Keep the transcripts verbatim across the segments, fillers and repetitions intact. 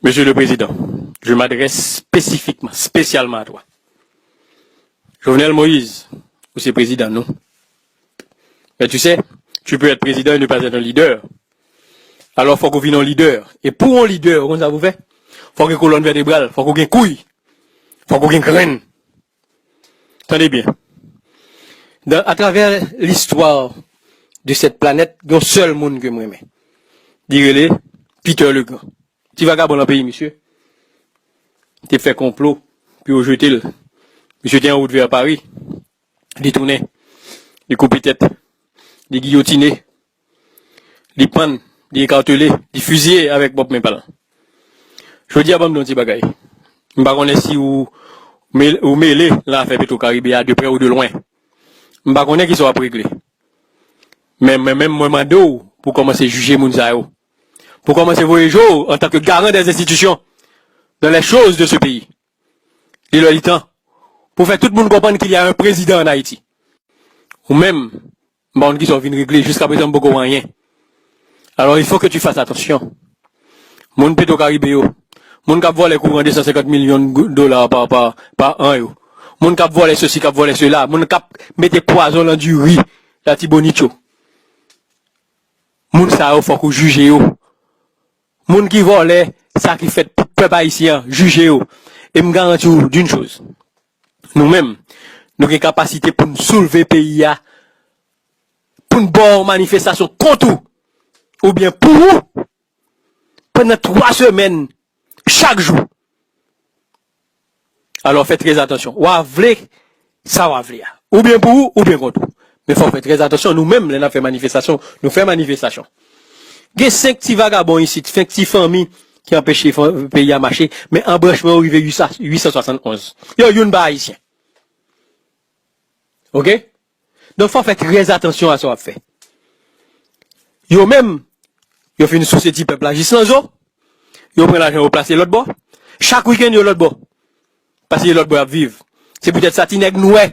Monsieur le Président, je m'adresse spécifiquement, spécialement à toi. Jovenel Moïse, ou se prezidan nou. Mais tu sais, tu peux être président et ne pas être un leader. Alò, fòk ou vin yon lidè. E pou yon lidè, ou konn sa pou fè? Fòk ou gen kolòn vètebral, fòk ou gen kouy, fòk ou gen grenn. Tande byen. Dan, atravè listwa de cette planète, gen yon sèl moun ke m renmen. Li rele Peter Legrand. Ti vagabon lan peyi, misye. Te fè konplo pou yo jete l. Misye te an wout vè Pari. Li tounen. Li koupe tèt. Li giyotine. Li pann. Li ekatele. Li fiziye avèk pwòp men pa l. Jodi a, ban m di yon ti bagay. M pa konnen si ou, mel- ou mele nan afè Petro Karibe a, de prè ou de lwen. M pa konnen kisa w ap regle. Men mwen menm, mwen mande w pou kòmanse jije moun sa yo. Pou kòmanse voye je w antanke garan des institutions dans les choses de ce pays. Li lè li tan pou fè tout moun konprann qu'il y a un président en Haïti. Ou menm, m pa konn kisa w vin regle, jiska prezan m poko wè anyen. Alors, il faut que tu fasses attention. Moun Petro Karibe yo, moun k ap vòlè kouran de san senkant milyon gou- dola pa, pa, pa an yo, moun k ap vòlè sesi, k ap vòlè sela, moun k ap mete pwazon lan diri Latibonit yo. Moun sa yo, fòk ou jije yo. Moun ki vòlè sa ki fèt pou pèp ayisyen an, jije yo. E m garanti w d'une chose. Nou menm, nou gen kapasite pou n soulve peyi a, pou n ba w manifestasyon kont ou, oubyen pou ou, pandan twa semèn, chak jou. Alò, fè trè atansyon. W a vle sa w a vle a. Oubyen pou ou, oubyen kont ou. Men fò w fè trè atansyon. Nou menm, lè n ap fè manifestasyon, nou fè manifestasyon. Gen senk ti vagabon isit, senk ti fanmi ki anpeche fan- peyi a mache, men anbranchman yo rive uit san, uit san swasann onz. Yo, youn pa ayisyen. Oke? Donk, fò w fè trè atansyon a sa w ap fè. Yo menm, yo fin souse ti pèp la jis nan zo. Yo pran lajan yo plase lòt bò. Chak wikenn, yo lòt bò. Paske lòt bò y ap viv. Se poutèt sa ti nèg nwè,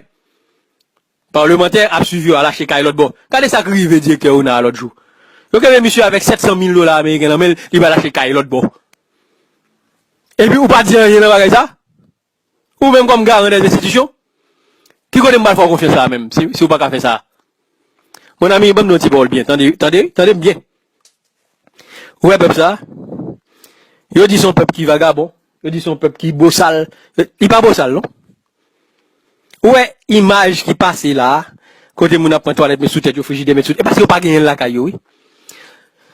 palmantè ap swiv yo al achte kay lòt bò. Gade sa k rive direktè ona a lòt jou. Yo kenbe misye avèk sèt san mil dola ameriken nan men l, li pral achte kay lòt bò. Epi ou pa di anyen nan bagay sa? Ou menm kòm garan dèz enstitisyon, ki kote m pral fè w konfyans sa a menm, si, si w pa ka fè sa a? Mon ami, ban m di yon ti pawòl byen, tande, tande, tande m byen. Ou wè pèp sa a? Yo di se yon pèp ki vagabon, yo di se yon pèp ki bosal. Li pa bosal, non. Ou wè imaj ki pase la a, kote moun ap pran twalèt met sou tèt yo, frijidè met sou, e paske yo pa genyen l lakay yo, wi.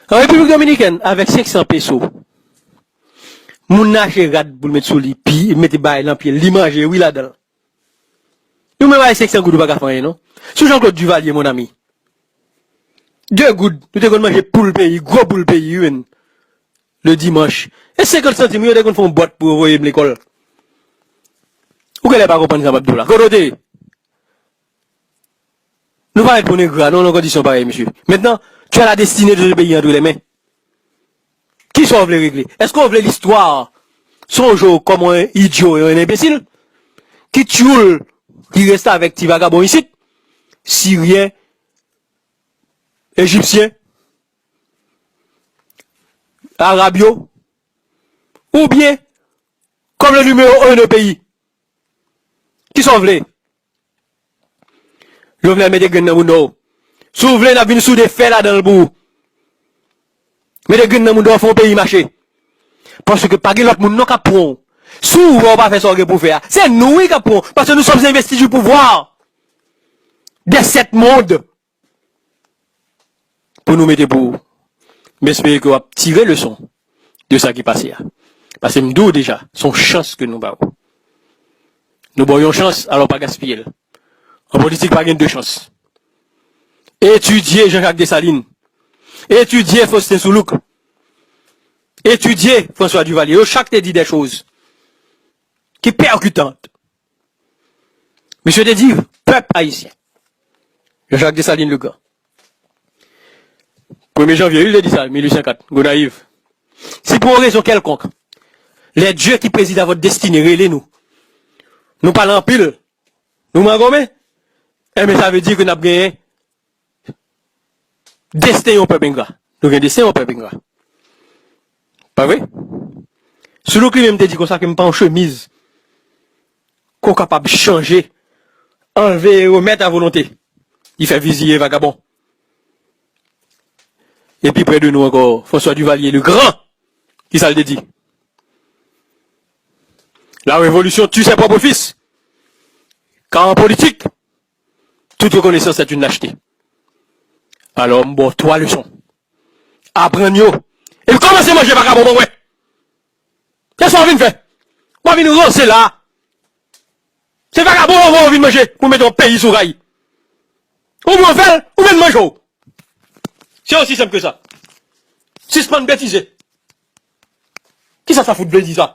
An Repiblik Dominikèn, avèk senk san peso, moun nan achte rad pou l met sou li, pi, mete bagay lan pye l, li manje, wi, ladan l. Ou menm avèk senk san goud ou pa ka fè anyen, non. Sou Jean-Claude Duvalier, mon ami. De goud, nou te konn manje poul peyi, gwo poul peyi, wi, menn. Le dimanche. E senkant santim, wi, yo te konn fè yon bòt pou yo voye m lekòl. Ou genlè pa konprann sa m ap di w la. Kote w te ye? Nou pa mèt pou n engra, non, nan kondisyon parèy, mesye. Maintenant, tu as la destinée de ce pays entre les mains. Kisa w vle regle? Èske w vle listwa sonje w kòm yon idyo e yon enbesil? Ki tyoul ki restavèk ti vagabon isit? Siryen, Ejipsyen, Arab yo? Oubyen kòm le numéro un de peyi? Kisa w vle? Jovenel, mete grenn nan bounda w. Si w vle, n ap vin soude fè ladan l pou ou. Mete grenn nan bounda w, fè yon peyi mache. Paske pa gen lòt moun non k ap pran w. Si w wè w pa fè sa w gen pou w fè a, se nou wi k ap pran w. Parce que nous sommes investis du pouvoir. Des sept mondes. Pou nou mete pou ou. M espere ke w ap tire leson de sa ki pase a. Paske m di w deja, se yon chans ke nou ba w. Nou ba w yon chans, alò pa gaspiye l. An politik, pa gen de chans. Etidye Jean-Jacques Dessalines. Etidye Faustin Soulouque. Etidye François Duvalier. Yo chak te di de choz ki pèkitant. Misye te di, pèp ayisyen. Jean-Jacques Dessalines le Grand. Premye janvye, wi, li te di sa, mil uit san kat, Gonayiv. Si pour une raison quelconque, les dieux qui président votre destinée rele nou, nou pale anpil, nou mangonmen, enben, sa vle di ke n ap genyen desten yon pèp engra. Nou gen desten yon pèp engra. Pa vre? Soulouk li menm te di konsa ke m pa yon chemiz ke w kapab chanje, anlve e remèt a volonte. Li fè viziye vagabon. Epi prè de nou ankò, François Duvalier le Grand, ki sa l te di? La révolution tue ses propres fils. Car en politique, toute reconnaissance est une lâcheté. Alò, m ba w twa leson. Aprann yo. Epi kòmanse manje vagabon pou mwen. Se sa w vin fè. W a vin ranse la. Se vagabon w vin manje pou mete yon peyi sou ray. Oubyen w fè l, oubyen l manje w. Se osi senp ke sa. Sispann betize. Kisa sa fout vle di sa?